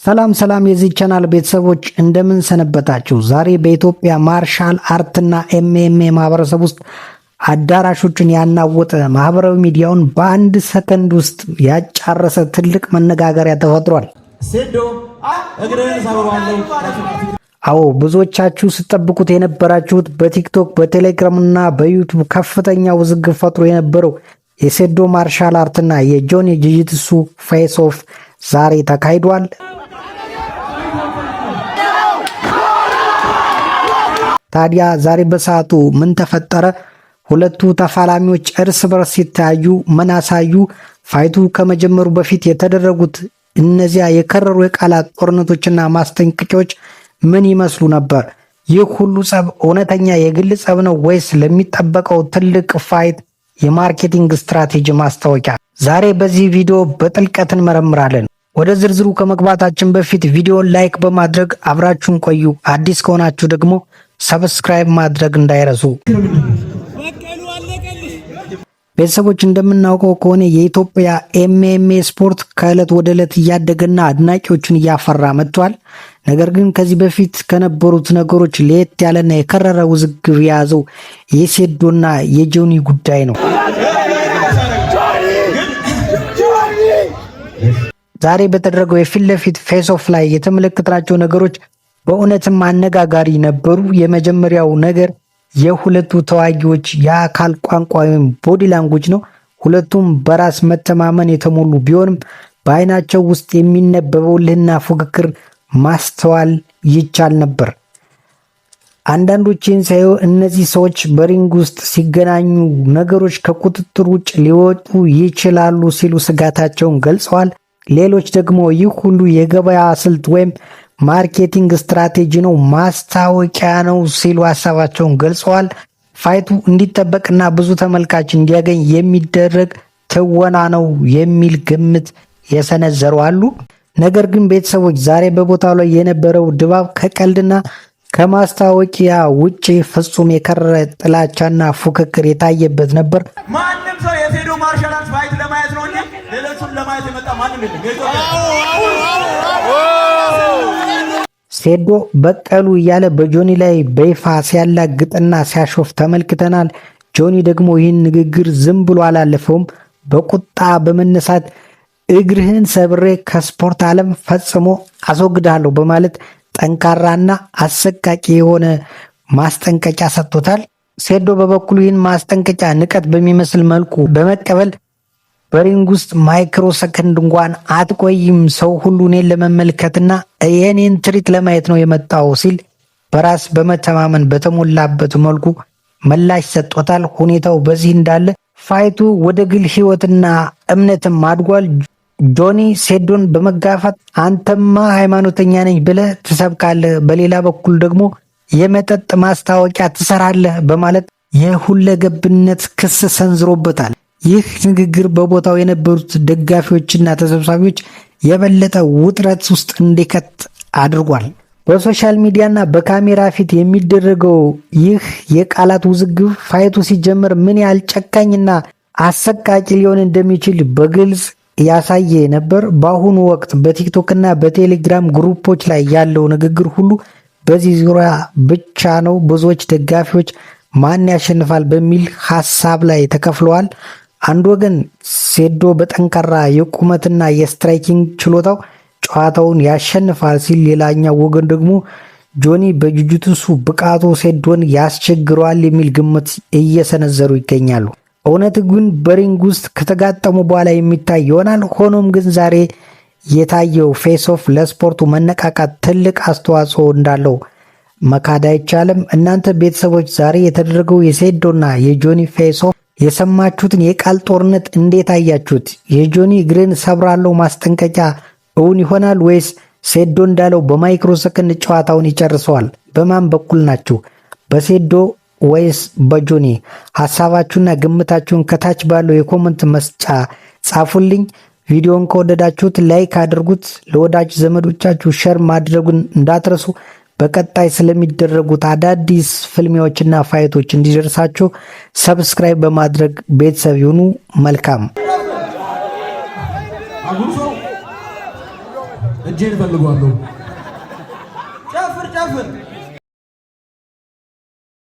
ሰላም ሰላም የዚህ ቻናል ቤተሰቦች፣ እንደምን ሰነበታችሁ? ዛሬ በኢትዮጵያ martial art ና MMA ማህበረሰብ ውስጥ አዳራሾችን ያናወጠ፣ ማህበራዊ ሚዲያውን በአንድ ሰከንድ ውስጥ ያጫረሰ ትልቅ መነጋገሪያ ተፈጥሯል። ሴዶ እግርህን ሰብረዋለሁ። አዎ፣ ብዙዎቻችሁ ስትጠብቁት የነበራችሁት፣ በቲክቶክ፣ በቴሌግራም እና በዩቱብ ከፍተኛ ውዝግብ ፈጥሮ የነበረው የሴዶ martial art ና የጆኒ ጂጂትሱ face off ዛሬ ተካሂዷል። ታዲያ ዛሬ በሰዓቱ ምን ተፈጠረ? ሁለቱ ተፋላሚዎች እርስ በርስ ሲተያዩ ምን አሳዩ? Fight ኡ ከመጀመሩ በፊት የተደረጉት እነዚያ የከረሩ የቃላት ጦርነቶችና ማስጠንቀቂያዎች ምን ይመስሉ ነበር? ይህ ሁሉ ጸብ እውነተኛ የግል ጸብ ነው ወይስ ለሚጠበቀው ትልቅ fight የ marketing strategy ማስታወቂያ? ዛሬ በዚህ ቪዲዮ በጥልቀት እንመረምራለን። ወደ ዝርዝሩ ከመግባታችን በፊት ቪዲዮን like በማድረግ አብራችሁን ቆዩ። አዲስ ከሆናችሁ ደግሞ subscribe ማድረግ እንዳይረሱ። ቤተሰቦች፣ እንደምናውቀው ከሆነ የኢትዮጵያ MMA ስፖርት ከዕለት ወደ ዕለት እያደገና አድናቂዎችን እያፈራ መጥቷል። ነገር ግን ከዚህ በፊት ከነበሩት ነገሮች ለየት ያለና የከረረ ውዝግብ የያዘው የሴዶና የጆኒ ጉዳይ ነው። ዛሬ በተደረገው የፊት ለፊት face off ላይ የተመለከትናቸው ነገሮች በእውነትም አነጋጋሪ ነበሩ። የመጀመሪያው ነገር የሁለቱ ተዋጊዎች የአካል ቋንቋ ወይም body language ነው። ሁለቱም በራስ መተማመን የተሞሉ ቢሆንም በአይናቸው ውስጥ የሚነበበው እልህና ፉክክር ማስተዋል ይቻል ነበር። አንዳንዶች ይህን ሲያዩ እነዚህ ሰዎች በ ring ውስጥ ሲገናኙ ነገሮች ከቁጥጥር ውጭ ሊወጡ ይችላሉ ሲሉ ስጋታቸውን ገልጸዋል። ሌሎች ደግሞ ይህ ሁሉ የገበያ ስልት ወይም marketing strategy ነው፣ ማስታወቂያ ነው ሲሉ ሀሳባቸውን ገልጸዋል። Fight ኡ እንዲጠበቅና ብዙ ተመልካች እንዲያገኝ የሚደረግ ትወና ነው የሚል ግምት የሰነዘሩ አሉ። ነገር ግን ቤተሰቦች፣ ዛሬ በቦታው ላይ የነበረው ድባብ ከቀልድና ከማስታወቂያ ውጭ ፍጹም የከረረ ጥላቻና ፉክክር የታየበት ነበር። ማንም ሰው የሴዶ martial art fight ለማየት ነው እንጂ ሌሎቹን ለማየት የመጣ ማንም የለም። ሴዶ በቀሉ እያለ በጆኒ ላይ በይፋ ሲያላግጥና ሲያሾፍ ተመልክተናል። ጆኒ ደግሞ ይህን ንግግር ዝም ብሎ አላለፈውም። በቁጣ በመነሳት እግርህን ሰብሬ ከስፖርት ዓለም ፈጽሞ አስወግድሃለሁ በማለት ጠንካራና አሰቃቂ የሆነ ማስጠንቀቂያ ሰጥቶታል። ሴዶ በበኩሉ ይህን ማስጠንቀቂያ ንቀት በሚመስል መልኩ በመቀበል በ ring ውስጥ micro second እንኳን አትቆይም፣ ሰው ሁሉ እኔን ለመመልከትና የኔን ትርኢት ለማየት ነው የመጣው ሲል በራስ በመተማመን በተሞላበት መልኩ ምላሽ ሰጥቶታል። ሁኔታው በዚህ እንዳለ fight ኡ ወደ ግል ህይወትና እምነትም አድጓል። ጆኒ ሴዶን በመጋፋት አንተማ ሃይማኖተኛ ነኝ ብለህ ትሰብካለህ፣ በሌላ በኩል ደግሞ የመጠጥ ማስታወቂያ ትሰራለህ በማለት የሁለገብነት ክስ ሰንዝሮበታል። ይህ ንግግር በቦታው የነበሩት ደጋፊዎችና ተሰብሳቢዎች የበለጠ ውጥረት ውስጥ እንዲከት አድርጓል። በ social media ና በካሜራ ፊት የሚደረገው ይህ የቃላት ውዝግብ fight ኡ ሲጀመር ምን ያህል ጨካኝና አሰቃቂ ሊሆን እንደሚችል በግልጽ ያሳየ ነበር። በአሁኑ ወቅት በቲክቶክ እና በቴሌግራም group ኦች ላይ ያለው ንግግር ሁሉ በዚህ ዙሪያ ብቻ ነው። ብዙዎች ደጋፊዎች ማን ያሸንፋል በሚል ሀሳብ ላይ ተከፍለዋል። አንድ ወገን ሴዶ በጠንካራ የቁመትና የ striking ችሎታው ጨዋታውን ያሸንፋል ሲል፣ ሌላኛው ወገን ደግሞ ጆኒ በጁጁትሱ ብቃቱ ሴዶን ያስቸግረዋል የሚል ግምት እየሰነዘሩ ይገኛሉ። እውነት ግን በ ring ውስጥ ከተጋጠሙ በኋላ የሚታይ ይሆናል። ሆኖም ግን ዛሬ የታየው face off ለስፖርቱ መነቃቃት ትልቅ አስተዋጽኦ እንዳለው መካድ አይቻልም። እናንተ ቤተሰቦች፣ ዛሬ የተደረገው የሴዶና የጆኒ face off የሰማችሁትን የቃል ጦርነት እንዴት አያችሁት? የጆኒ እግርን ሰብራለው ማስጠንቀቂያ እውን ይሆናል ወይስ ሴዶ እንዳለው በ micro second ጨዋታውን ይጨርሰዋል? በማን በኩል ናችሁ? በሴዶ ወይስ በጆኒ? ሀሳባችሁና ግምታችሁን ከታች ባለው የ comment መስጫ ጻፉልኝ። ቪዲዮን ከወደዳችሁት like አድርጉት። ለወዳጅ ዘመዶቻችሁ share ማድረጉን እንዳትረሱ። በቀጣይ ስለሚደረጉት አዳዲስ ፍልሚያዎችና fight ኦች እንዲደርሳችሁ subscribe በማድረግ ቤተሰብ ይሁኑ። መልካም እጅ እጄን እፈልገዋለሁ። ጨፍር ጨፍር።